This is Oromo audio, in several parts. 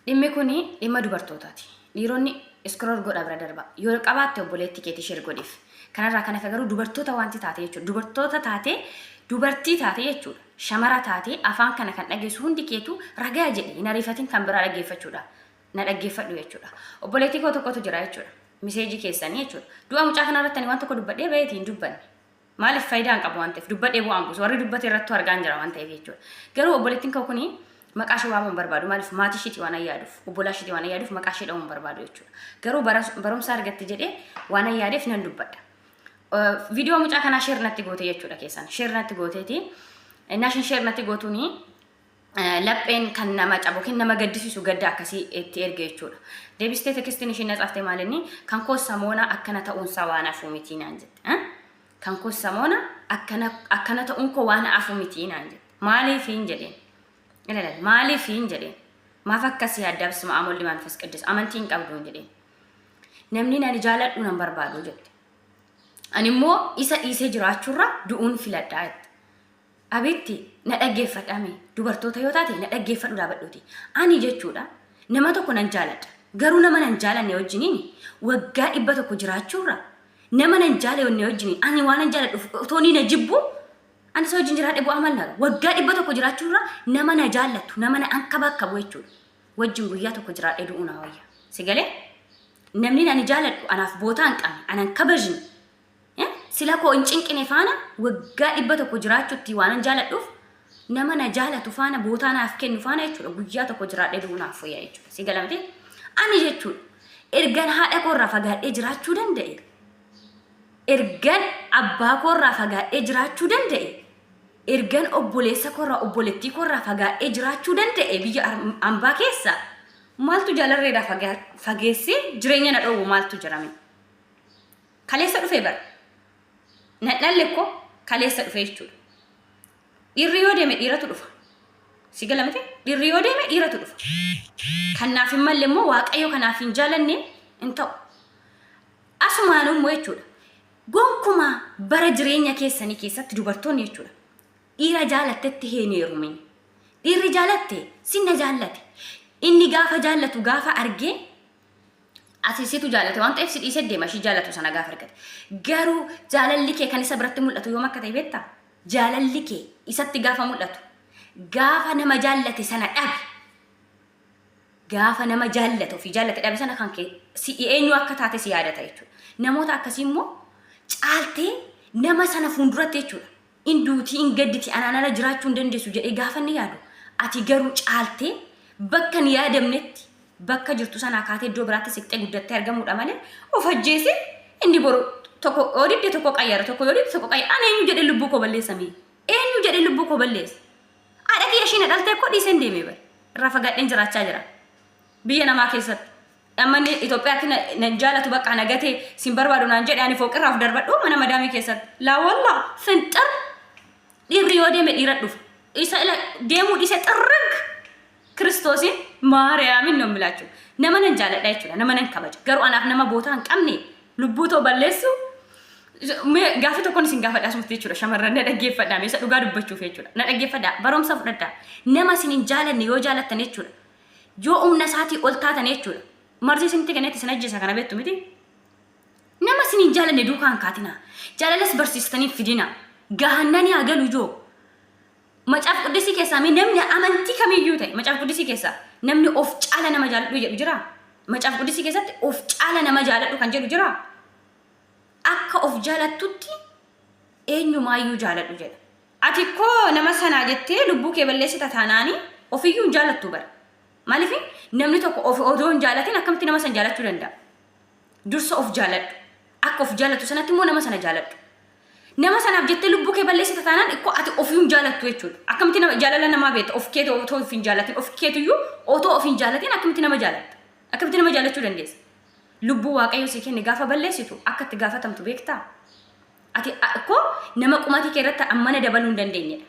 Dhimmi kun dhimma dubartootaati. Dhiironni scroll godhaa bira darba. Yoo qabaatte obboleettii keetii share godhiif. Kanarraa kan hafe garuu dubartoota wanti taate jechuudha. Dubartoota taatee dubartii taate jechuudha. Shamara taatee afaan kana kan dhageessu hundi keetu ragaa jedhi hin ariifatin kan biraa dhaggeeffachuudha. Na dhaggeeffadhu jechuudha. Obboleettii koo tokkotu jira jechuudha. Miseejii keessanii jechuudha. Du'a mucaa kanarratti ani waan tokko dubbadhee baheeti hin dubbanne. Maaliif faayidaa hin qabu waan ta'eef dubbadhee bu'aan buusu warri dubbate irrattuu argaan jira waan ta'eef jechuudha. Garuu obboleettiin koo kuni maqaa ishee waamuu hin barbaadu maaliif maatii isheetii waan yaaduuf obbolaa isheetii waan yaaduuf maqaa ishee dha'uu hin barbaadu jechuudha. Garuu barumsa argatti jedhee waan yaadeef nan dubbadha. Viidiyoo mucaa kanaa sheer natti goote jechuudha keessan sheer natti gooteeti. Innaa isheen sheer natti gootuuni lapheen kan nama cabu yookiin nama gaddisiisu gadda akkasii itti erge jechuudha. Deebistee tekstiin ishiin na xaafte maal inni kan koo samoona akkana ta'uunsaa waan hafuu miti naan jette. Kan koo samoona akkana akkana ta'uun koo waan hafu miti naan jette. Maaliif hin jedheen. Ilaali maaliif hin jedheen. Maaf akkasii yaadda በስመ አብ ወወልድ መንፈስ ቅዱስ amantii hin qabdu hin jedheen. Namni ani jaaladhu nan barbaadu jette. Ani immoo isa dhiisee jiraachuurra du'uun filadhaa jette. Abitti na dhaggeeffadhaa mee dubartoota yoo taate na dhaggeeffadhu dhaabadhuuti. Ani jechuudha nama tokko nan jaaladha. Garuu nama nan jaalanne wajjiniin waggaa 100 jiraachuurra nama nan jaalanne wajjiniin ani waan nan jaaladhuuf otoo inni na jibbu ani isa wajjin jiraadhe bu'aa maal laata? Waggaa 100 jiraachuurra nama na jaallattu nama na ankabaakkabu jechuudha. Wajjin guyyaa tokko jiraadhee du'uu naa wayya. Si galee? Namni ani jaaladhu anaaf bootaa hin qabne anan kabajne Sila koo hin cinqine faana waggaa 100 jiraachuutti waanan jaaladhuuf nama na jaalatu faana bootaa naaf kennu faana jechuudha guyyaa tokko jiraadhee du'uu naaf fooyya jechuudha. Si gala miti? Ani jechuudha ergan haadha koo irraa fagaadhee jiraachuu danda'e ergan abbaa koo irraa fagaadhee jiraachuu danda'e ergan obboleessa koo irraa obboleettii koo irraa fagaadhee jiraachuu danda'e biyya ambaa keessa maaltu jaalarreedhaa fageessee jireenya na dhoowwu maaltu jirame? Kaleessa dhufee bara. Nan dhalle koo kaleessa dhufee jechuudha. Dhiirri yoo deeme dhiiratu dhufa. Si gala miti? Dhiirri yoo deeme dhiiratu dhufa. Kan naaf hin malle immoo Waaqayyo kanaaf hin jaalanne hin ta'u. Asumaan immoo jechuudha. Gonkumaa bara jireenya keessanii keessatti dubartoonni jechuudha. Dhiira jaalattetti hin heerumin. Dhiirri jaalatte sinna jaallate. Inni gaafa jaallatu gaafa argee Ati situ jaallate waan ta'eef si dhiisee deema ishii jaallatu sana gaafa argate. Garuu jaalalli kee kan isa biratti mul'atu yoom akka ta'e beektaa? Jaalalli kee isatti gaafa mul'atu gaafa nama jaallate sana dhabe gaafa nama jaallate ofii jaallate dhabe sana kan kee si eenyu akka taate si yaadata jechuudha. Namoota akkasii immoo caaltee nama sana fuulduratti jechuudha. In duutii in gadditi anaan ala jiraachuu hin dandeessu jedhee gaafa inni yaadu ati garuu caaltee bakka hin yaadamnetti bakka jirtu sanaa kaatee iddoo biraatti siqxee guddattee argamuudha malee of ajjeesee inni boru tokko yoo didde tokko qayyara tokko yoo didde tokko qayyara ani eenyu jedhee lubbuu koo balleessa mee eenyu jedhee lubbuu koo balleessa haadha kiyya ishii na dhaltee koo dhiiseen deemee bare irraa fagaadheen jiraachaa jira biyya namaa keessatti amma inni Itoophiyaatti na na hin jaalatu bakka na gatee sin barbaadu naan jedhe ani fooqirraa of darbadhu mana madaamii keessatti laa wallaa finxir dhiirri yoo deeme dhiira dhufa isa ila deemuu dhiise xirrig Kiristoosin Maariyaamin ነው የምላችሁ nama nan jaaladha jechuudha nama nan kabaja garuu anaaf nama bootaa hin qabne lubbuu too balleessu mee gaaffii tokkoon isin gaafadha asumatti jechuudha shamarran na dhaggeeffadhaa meeshaa dhugaa dubbachuuf jechuudha na dhaggeeffadhaa barumsa fudhadhaa nama isin hin jaalanne yoo jaalattan jechuudha yoo humna isaatii ol taatan jechuudha marzii isinitti kennetti isin ajjeesa kana beektu miti nama isin hin jaalanne duukaa hin kaatinaa jaalalas barsiistanii fidina gahannanii haa galu ijoo Macaaf Quddisii keessaa mee namni amantii kamiyyuu ta'e Macaaf Quddisii keessaa namni of caala nama jaaladhu jedhu jiraa? Macaaf Quddisii keessatti of caala nama jaaladhu kan jedhu jiraa? Akka of jaalattutti eenyumaayyuu jaaladhu jedha. Ati koo nama sanaa jettee lubbuu kee balleessita taanaani ofiyyuu hin jaalattu bara. Maaliif namni tokko of odoo hin jaalatin akkamitti nama san jaalachuu danda'a? Dursa of jaaladhu. Akka of jaalattu sanatti immoo nama sana jaaladhu. Nama sanaaf jettee lubbuu kee balleessita taanaan ikkoo ati ofii hin jaalattu jechuudha. Akkamitti nama jaalala namaa beekta of keetu otoo of hin jaalatin of keetuyyuu otoo of hin jaalatin akkamitti nama jaalatta? Akkamitti nama jaalachuu dandeessa? Lubbuu Waaqayyo sii kenne gaafa balleessitu akka itti gaafatamtu beektaa? Ati ikkoo nama qumatii kee irratti ammana dabaluu hin dandeenyedha.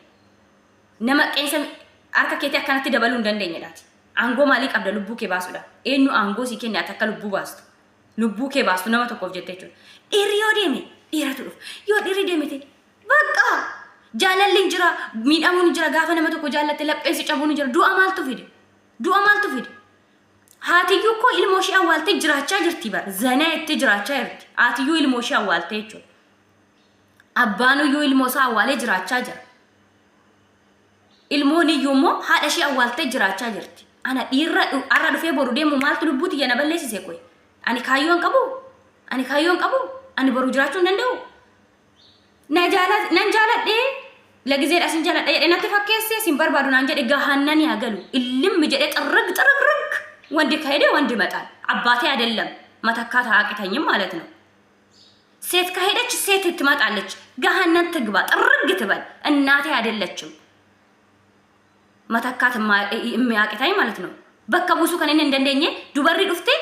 Nama qeensa harka keetii akkanatti dabaluu hin dandeenyedha ati. Aangoo maalii qabda lubbuu kee baasuudha? Eenyu aangoo sii kenne ati akka lubbuu baastu? Lubbuu kee baastu nama tokkoof jettee jechuudha. Dhiirri yoo deeme dhiiratu dhufa. Yoo dhiirri deeme ta'e bakka jaalalli hin jira, miidhamuun hin jira, gaafa nama tokko jaallatte lapheen si cabuun hin jira. Du'a maaltu fide? Du'a maaltu fide? Haatiyyuu koo ilmoo ishee awwaaltee jiraachaa jirti bara. Zanaa jettee jiraachaa jirti. Haatiyyuu ilmoo ishee awwaaltee jechuudha. Abbaanuyyuu ilmoo isaa awwaalee jiraachaa jira. Ilmoon iyyuu immoo haadha ishee awwaaltee jiraachaa jirti. Ana dhiirra har'a dhufee boru deemu maaltu lubbuu tiyya na balleessise koyi? Ani kaayyoo hin qabu? Ani kaayyoo hin qabu? Ani boru jiraachuu hin danda'u? Na jaala nan jaaladhee lagizeedha sin jaaladha jedhee natti fakkeessee sin barbaadu naan jedhe gahannani haa galu illimmi jedhee xirrig xirrig ወንድ ከሄደ ወንድ ይመጣል። አባቴ አይደለም መተካት አያቅተኝም ማለት ነው። ሴት ከሄደች ሴት ትመጣለች። ገሃነም ትግባ፣ ጥርግ ትበል። እናቴ አይደለችም መተካት የሚያቅተኝ ማለት ነው። Bakka buusuu kan inni hin dandeenye dubarri dhufte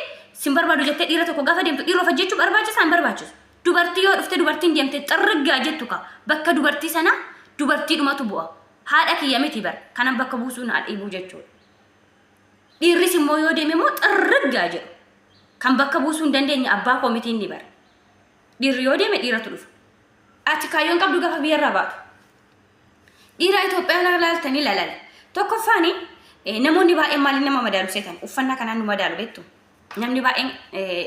sin barbaadu jettee dhiira tokko gaafa deemtu dhiira of ajjeechuu barbaachisa hin barbaachisu. Dubartii yoo dhufte dubartiin deemte xirriggaa jettu ka bakka dubartii sana dubartiidhumatu bu'a. Haadha kiyya miti bar kanan bakka buusuu na dhiibuu jechuudha. Dhiirris immoo yoo deeme immoo xirriggaa jedhu. Kan bakka buusuu hin dandeenye abbaa koo miti inni bara. Dhiirri yoo deeme dhiiratu dhufa. Ati kaayyoon qabdu gaafa biyyarraa baatu. Dhiira Itoophiyaa laaltanii lalala. Tokkoffaani namoonni baay'een maaliin nama madaalu seetan uffannaa kanaan nu madaalu beektu. Namni baay'een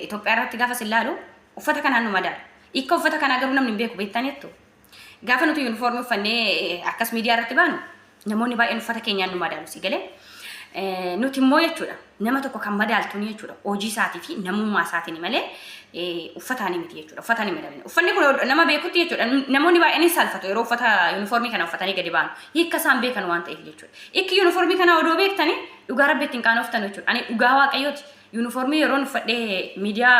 Itoophiyaa irratti gaafa sin laalu uffata kanaan nu madaalu. Hiika uffata kanaa garuu namni hin beeku beektaniittu. Gaafa nuti yuunifoormii uffannee akkas miidiyaa irratti baanu namoonni baay'een uffata keenyaan nu madaalu si galee. Nuti immoo jechuudha nama tokko kan madaaltuun jechuudha hojii isaatii fi namummaa isaatiin malee uffataanii miti jechuudha. Uffataan hin madaalne. Uffanni kun nama beekutti jechuudha namoonni baay'een hin saalfatu yeroo uffata yuunifoormii kana uffatanii gadi ba'an. Hiika isaan beekan waan ta'eef jechuudha. Hiikki yuunifoormii kana odoo beektanii dhugaa rabbi ittiin qaanoftan jechuudha. Ani dhugaa waaqayyooti yuunifoormii yeroon uffadhee miidiyaa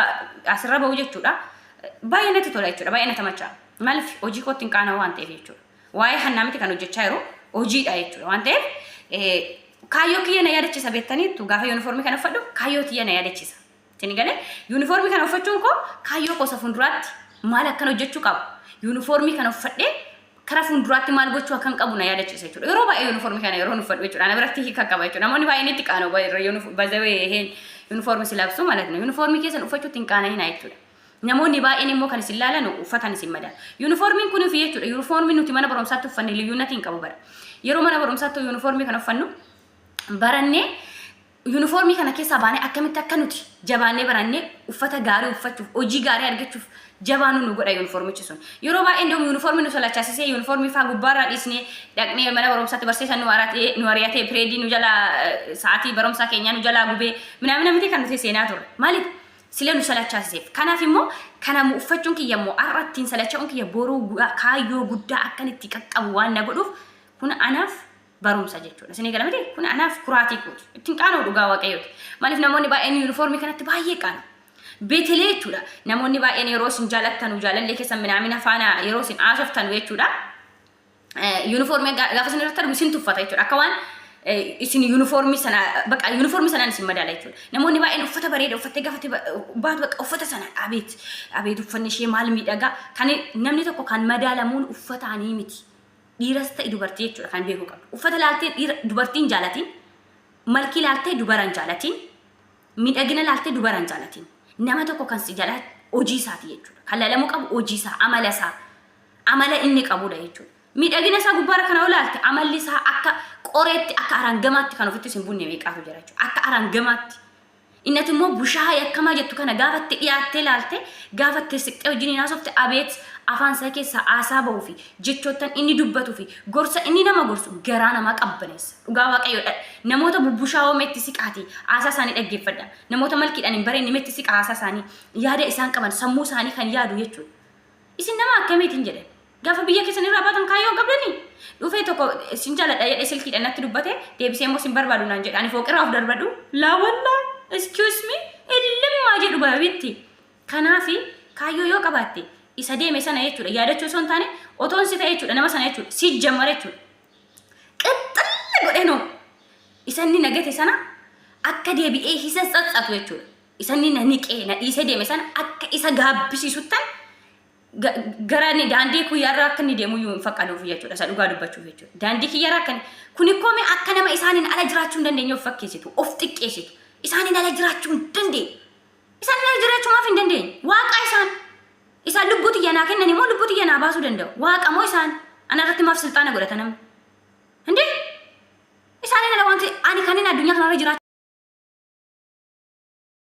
asirra bahu jechuudha. Baay'ee natti tola jechuudha. Baay'ee na tamacha. Maaliif hojii kootti hin qaana'u waan ta'eef jechuudha. Waa'ee hannaa miti kan hojjechaa jiru hojiidha jechuudha waan ta'eef kaayyoo kiyya na yaadachiisa beektaniittu gaafa yuunifoormii kana uffadhu kaayyoo kiyya na yaadachiisa. Isin galee yuunifoormii kana uffachuun koo kaayyoo koo isa fuulduraatti maal akkan hojjechuu qabu yuunifoormii kana uffadhee kara fuulduraatti maal gochuu akkan qabu na yaadachiisa jechuudha. Yeroo baay'ee yuunifoormii kana yeroo uffadhu jechuudha. Ana biratti hiika qaba jechuudha. Namoonni baay'een itti qaana'u bazawee yuunifoormii si labsu ማለት ነው. Yuunifoormii keessan uffachuutti hin qaana'ina jechuudha. Namoonni baay'een immoo kan isin laalan uffatan isin madaala. Yuunifoormiin kun fi jechuudha. Yuunifoormiin nuti mana barumsaatti uffanne liyyuunatii hin qabu bara. Yeroo mana barumsaatti yuunifoormii kana uffannu barannee yuunifoormii kana keessaa baanee akkamitti akka nuti jabaannee barannee uffata gaarii uffachuuf hojii gaarii argachuuf jabaanuu nu godha yuunifoormichi sun. Yeroo baay'ee immoo yuunifoormii nu solachaasisee yuunifoormii faa gubbaarraa dhiisnee dhaqnee mana barumsaatti barsiisan nu ari'atee pireedii nu jalaa sa'aatii barumsaa keenyaa nu jalaa gubee minamina miti kan nuti seenaa turre. Maaliif? Sila nu salachaasiseef. Kanaaf immoo kana uffachuun kiyya immoo har'a ittiin salacha'uun kiyya boruu kaayyoo guddaa akkan itti qaqqabu waan na godhuuf kun anaaf barumsa jechuudha. Isinii gala miti kun anaaf kuraatii kooti. Ittiin qaana'u dhugaa waaqayyooti. Maaliif namoonni baay'een yuunifoormii kanatti baay'ee qaana'u. Beetelee jechuudha. Namoonni baay'een yeroo isin jaalattanu jaalallee keessan minaamina faana yeroo isin haasoftanu jechuudha. Yuunifoormii gaafa isin irratti argu isin tuffata jechuudha. Akka waan isin yuunifoormii sana bakka yuunifoormii sanaan isin madaala jechuudha. Namoonni baay'een uffata bareeda uffattee gaafa baatu bakka uffata sana abeet abeet uffanni ishee maal miidhagaa kan namni tokko kan madaalamuun uffataanii miti. Dhiiras ta'e dubartii jechuudha kan beekuu qabdu. Uffata laaltee dhiira dubartiin jaalatiin, malkii laaltee dubara hin jaalatiin, miidhagina laaltee dubara hin jaalatiin. Nama tokko kan si jaalatu hojii isaati jechuudha. Kan laalamuu qabu hojii isaa, amala isaa, amala inni qabudha jechuudha. Miidhagina isaa gubbaarra kana olaalte amalli isaa akka qoreetti akka arangamaatti kan ofitti sin bunne meeqaatu jira jechuudha. Akka arangamaatti. Innati immoo bushaa yakkamaa jettu kana gaafatti dhiyaattee laalte gaafatti siqxee wajjin haasofte abeet afaan isaa keessaa haasaa bahuu fi jechoottan inni dubbatuu fi gorsa inni nama gorsu garaa namaa qabbaneessa. Dhugaa waaqayyoodha. Namoota bubbushaa meetti siqaati haasaa isaanii dhaggeeffadha. Namoota malkiidhaan hin bareenye meetti siqa haasaa isaanii yaada isaan qaban sammuu isaanii kan yaadu jechuudha. Isin nama akkamiitiin jedhan? Gaafa biyya keessan irraa baatan kaayyoo hin qabdanii? Dhufee tokko sin jaaladha jedhee silkiidhaan natti dubbate deebisee immoo sin barbaadu naan jedhe ani fooqirraa of darbadhu. Laa wallaa excuse me illimmaa jedhu baabitti. Kanaafi kaayyoo yoo qabaatte isa deeme sana jechuudha yaadachuu osoo hin taane otoon si ta'e jechuudha nama sana jechuudha si jammara jechuudha. Qixxilli godhee noo isa inni nagate sana akka deebi'ee isa tsatsatu jechuudha. Isa inni na niqee na dhiisee deeme sana akka isa gaabbisiisuttan gara inni daandii kiyyaarraa akka inni deemu iyyuu hin faqqaduuf jechuudha. Isa dhugaa dubbachuuf jechuudha. Daandii kiyyaarraa akka kun ikkoo mee akka nama isaaniin ala jiraachuu hin dandeenye of fakkeessitu, of xiqqeessitu. Isaaniin ala jiraachuu hin dandeenye. Isaaniin ala jiraachuu maaf hin dandeenye? Waaqa isaan. Isaan lubbuu xiyya naa kennan immoo lubbuu xiyya naa baasuu danda'u. Waaqa moo isaan? Ana irratti maaf silxaana godhata namni? Hindee? Isaaniin ala wanti ani kan inni addunyaa kanarra jiraachuu